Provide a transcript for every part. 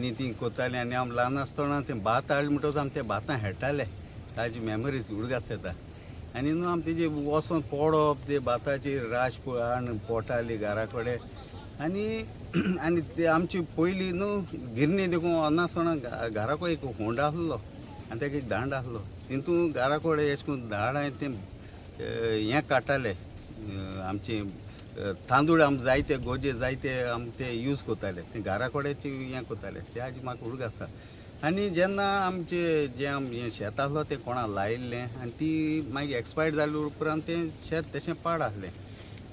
आनी ती कोताली आनी आमी ल्हान आसतना तें भात हाडलें म्हणटकच आमी ते भातां खेळटाले. ताजी मेमरीज उडगास येता. आनी न्हू आमी तेजे वचोन पडप, ते भाताची राश हाडून पोटाली घरा कडेन. आनी आनी ते आमची पयलीं न्हू गिरणी देखून अनासोणा घराको एक होंड आसलो आनी ताका एक दांड आसलो. तितून घरा कडेन अशें करून दाडां तें हें काडटाले आमचे तांदूळ. आमी जायते गोजे जायते आमी ते यूज करताले, ते घरा कडेन हें करताले. ते आजी म्हाका उडगास आसा. आनी जेन्ना आमचे जें हें शेत आसलो तें कोणा लायिल्लें आनी ती मागीर एक्सपायर्ड जाले उपरांत तें शेत तशें पाड आसलें.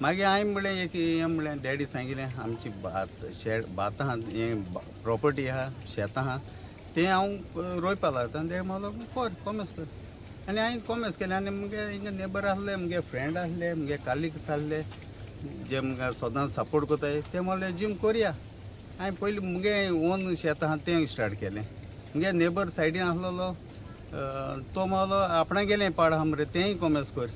मागीर हांवें म्हणलें एक हें म्हणलें, डॅडी सांगिलें आमची भात शेत भात आहा, हें प्रोपर्टी आहा, शेतां आहा, तें हांव रोयपा लागता. आनी डॅडी म्हणलो, कर, कोमेस कर. आनी हांवें कोमेस केलें. आनी मुगे हिंगा नेबर आसले, मुगे फ्रेंड आसले, मुगे कालिग्स आसले जे मुगे सदांच सपोर्ट करताय, ते म्हणले जीम करया. हांवें पयलीं मुगे ओन शेत आहा तें स्टार्ट केलें. मुगे नेबर सायडीन आसलेलो तो म्हणलो, आपणागेलें पाड आहा मरे, तेंय कोमेस कर.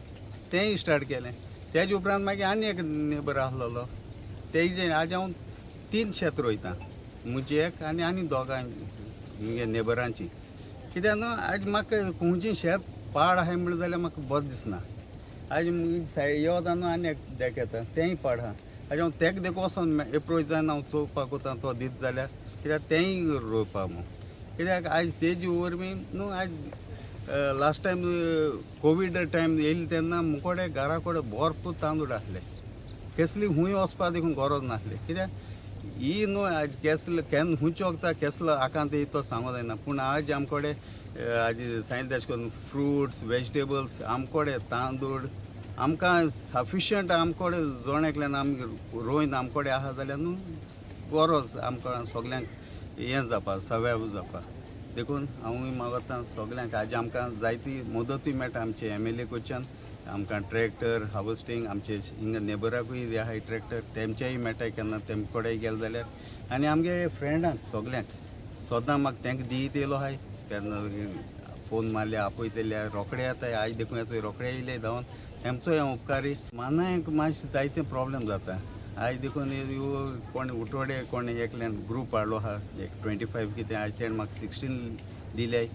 तेंय स्टार्ट केलें. तेजे उपरांत मागीर आनी एक नेबर आसलेलो, तेजे आज हांव तीन शेत रोयतां, म्हजी एक आनी आनी दोगां मुगे नेबरांची. कित्याक न्हू आज म्हाका खंयचें शेत पाड आहाय म्हणलें जाल्यार म्हाका बरें दिसना. आज मुगे सायड येवता न्हू, आनी एक देख येता, तेंय पाड आहा. आज हांव तेक देखून वचोन एप्रोच जायना, हांव चोवपाक वता तो दीत जाल्यार, कित्याक तेंय रोवपाक म्हूण. कित्याक आयज तेजी वरवीं न्हू आयज लास्ट टायम कोवीड टायम येयली तेन्ना मुकोडे घरा कडेन भरपूर तांदूळ आसले. केसली खूंय वचपा देखून गरज नासली. कित्याक ही न्हू आज केसले केन्ना खुंयचे वखदां केसलो आकांत येता तो सांगो जायना. पूण आज आमकोडे आज सांगितलें तशें करून फ्रुट्स, वेजिटेबल्स आमकोडे, तांदूळ आमकां सफिशियंट आमकोडे. जण एकल्यान आमी रोयन आमकोडे आहा जाल्यार न्हू गरज आमकां सगल्यांक हें जावपा, सर्वायव जावपा. देखून हांवूय मागता सगल्यांक, आज आमकां जायती मदतूय मेळटा आमचे एमएलए कडच्यान. आमकां ट्रॅक्टर, हार्वस्टींग, आमचे हिंगा नेबराकूय आहाय ट्रॅक्टर, तेमचेय मेळटा केन्ना तेम कडेन गेले जाल्यार. आनी आमगे फ्रेंडांक सगल्यांक सदां म्हाका तेंका दीत येयलो आहाय. तेन्ना फोन मारले, आपयतले, रोखडे येताय. आयज देखून येता, रोखडे येयले धांवन. तेमचोय हांव उपकारी. मानायक मातशें जायते प्रॉब्लेम जाता. आयज देखून ह्यो कोण उठवडे कोण एकल्यान ग्रूप हाडलो आहा एक 25 कितें, आयज तेणें म्हाका 16 दिले.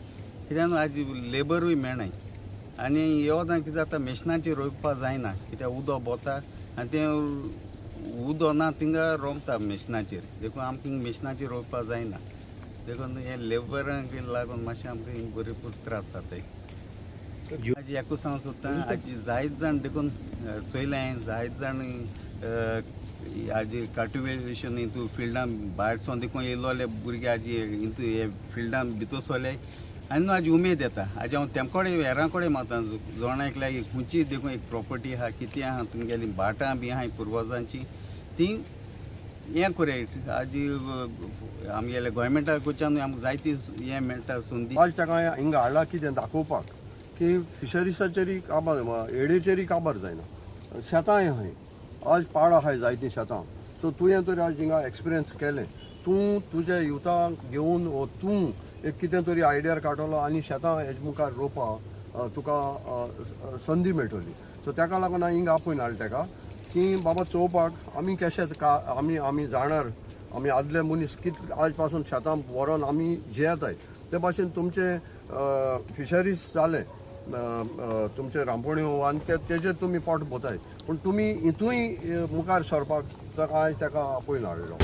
कित्याक न्हू आज लेबरूय मेळनाय. आनी येवता कितें जाता, मिशनाचेर रोयपा जायना, कित्याक उदक बोता आनी तें उदक ना थिंगा रोमता मिशनाचेर. देखून आमकां मिशनाचेर रोवपा जायना. देखून हे लेबरांक लागून मातशें आमकां भरपूर त्रास जाताय. आज एकूच हांव सोदतां, आज जायत जाण देखून चोयलें हांवें, जायत जाण आज कल्टिवेशन हितू फिल्डान भायर सोन देखून येयलोले भुरगे आज हितू हे फिल्डान भितर सोले आनी न्हू आज उमेद येता. आज हांव तेम कडेन हेरां कडेन मागता, जण एकल्याक एक खंयची देखून एक प्रोपर्टी आहा, कितें आहा, तुमगेली भाटां बी आहाय पुर्वजांची, ती हें करय. आज आमगेले गोवोरमेंटा कडच्यान आमकां जायती हें मेळटा, संदी. आज ताका हिंगा हाडला कितें दाखोवपाक की फिशरीजाचेरय काबार, एडेचेरय काबार जायना. शेतांय आहाय, आज पाड आहाय जायतीं शेतां. सो तुवें तरी आज हिंगा एक्सपिरियन्स केलें, तूं तुज्या युथाक घेवन वो तूं एक कितें तरी आयडियार काडटलो आनी शेतां हेज मुखार रोवपा तुका संदी मेळटली. सो ताका लागून हांवें हिंगा आपोवन हाडलें ताका की बाबा चोवपाक आमी कशें का आमी जाणार, आमी आदले मनीस कितले आज पासून शेतां व्हरोन आमी जियेताय. ते भाशेन तुमचे फिशरीज जालें, अ, अ, तुमचे रांपोण्यो आनी ते तेजेर तुमी पोट भरताय, पूण तुमी हितूय मुखार सरपाक ताका हांवें ताका आपोवन हाडलो.